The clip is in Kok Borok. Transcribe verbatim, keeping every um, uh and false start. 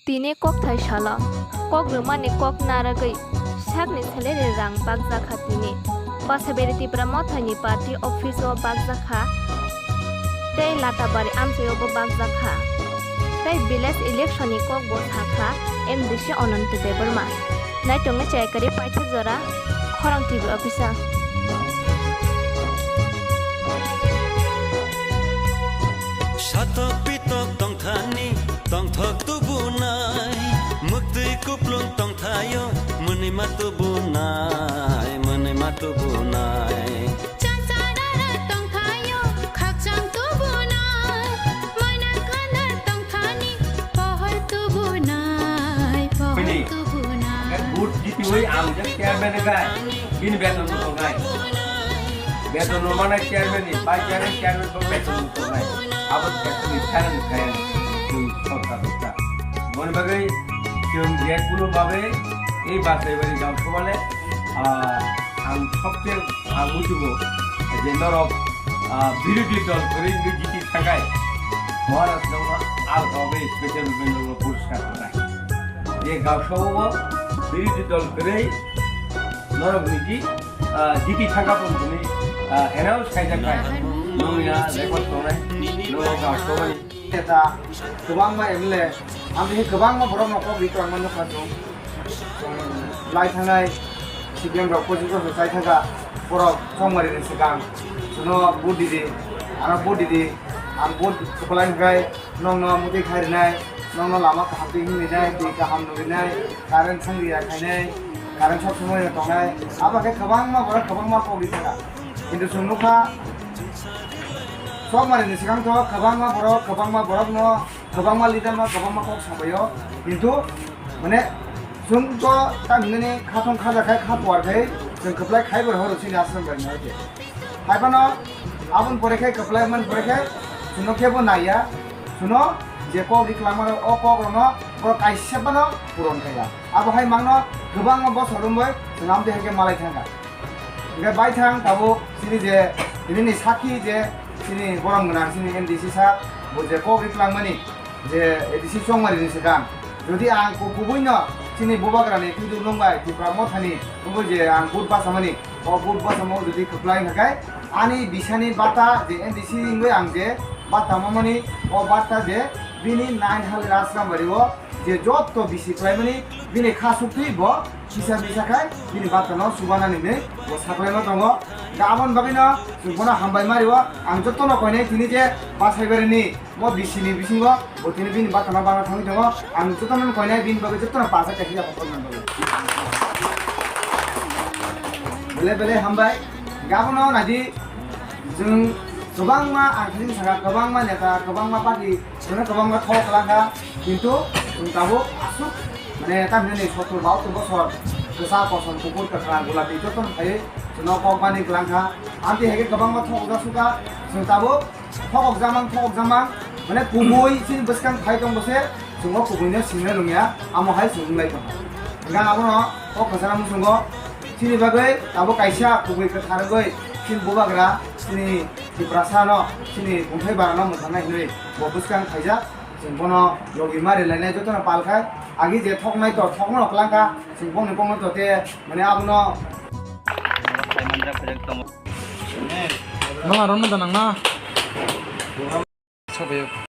Tini kokthai salo kok rwmani kok narwgwi sakni salary rang bakjakha tini. Basaibari Tipra Mothani party office o bakjakha tei Latabari amchaio bo bakjakha. Tei village election ni kok bo sakha M D C Ananto Debbarma. Naitongni chayakari paithak jora khorang T V officer. Satok pitok tongthani tongthok tubunai, muktwi kuplung tongthaio, mwnwima tubunai, mwnwima tubunai. Changcharara tongthaio, khakchang tubunai, moina khandar tongthani, pohor tubunai, pohor Bini. Tubunai. Vote jitiwi ang je chairman bai, bini beton no tongnai. Beton no mana chairman ni, vice chairman, chairman ko beton no tongnai. Abo beton ni chairman kaya ni, tu sorkar sorkar. Moni bagai, chwng je kuno babe, ei Basaibari gaon somale, ah, ang sobse ang bujigo je norok, ah, birodhi dol kwrwi wngwi jiti thakai Maharaj no al hobe special member no puriskar khlai. Je gaosao bo birodhi dol kwrwi norok ni ji, ah, jiti thangka pon tini, ah, announce khaijak khai. Nungya record tongnai, nungya gaosao ni. Neta, kwbangma M L A, ang tini kwbangma borok no kok ri kwlangma nukha chwng. Lai thangnai C P M rok pochis bosor chai thangkha, borok chongmari ni swkang, chwngno vote di di, ano vote di di, ang vote kwplai hwnkhe nokno mwtwi khai rwnai, nokno lama kaham twi himrinai, twi kaham nukrinai, current thangriya khainai, current sob somoi no tongnai, abo khe kwbangma borok kwbangma kok ri thangkha. Kintu chwng nukha, chongmari ni swkang tho kwbangma borok, kwbangma borokno, kwbangma leader no kwbangma kok sabaio, kintu mane chwng to ta hinani khathong khaja khai kha puar khai chwng kwplai khai bo rohoro chini aswk bai nai khe. Hai phano aboni pore khe kwplai man pore khe chwngno khe bo naiya, chwngno je kok ri kwlangma o kok rokno borok kaisa phano puron khaiya. Abo hai mangno kwbangma bosor romwi chwng amtwi hai khe malai thangkha. Hingke baithang tabuk chini je tini ni sakhi je chini borom gwnang chini M D C sir bo je kok ri twlangmani je A D C chongmari ni swkang. Jodi ang ku-, kubui no chini bubagra ni twidu nung bai Tipra Motha ni nungwi je ang vote bachamani, o vote bachamo jodi kwplai hwnkhe ani bisani bata je M D C wngwi ang je bata mamani o bata je bini nine hali Rajrambari o je jotto bisi kwlaimani bini kha suktwi bo kisa misa khai bini bata no chubanani hinwi bo saklaima tongo. Ga aboni bagwi no chwng bono hambai ma rio. Ang jotono koinai tini je Basaibari ni mo bisi ni bisingo bo tini bini bata no bana thangwi tongo. Ang jotono koinai bini bagwi jotono pacha kaisa ya kotor nang bagwi. Bele bele hambai. Ga abono naidi. Chwng kwbangma, ang thani sakha, kwbangma neta, kwbangma party, chwngno kwbangma thok kwlangkha, kintu chwng tabuk aswk, mane, tamhinani sottur bahattur bosor kwchak, kosom, kuphur, kwkhwrang, gulapi jotono phaiwi chwngno kok bani kwlangkha. Amtwi hai khe kwbangma thok ojak sukha, chwng tabuk thok okjamang, thok okjamang, mane, kubui chini bwskang phai tong bose, chwng o kubuino singna nungya, amo hai chwng wnglai tongkha. Hwnkhe abono o kwcharo muchungo chini bagwi tabuk kaisa kubui kwthar wngwi chini bubagra, chini Tiprasa no, chini Bumthai Bara no mwthangna hinwi bo bwskang khaijak. Chwng bono logi ma rilainai jotono pal khai, agi je thoknai to thokno kwlangkha, chwng bongni bongno to te mane abono. Nang aro no da nang na. Sabayo.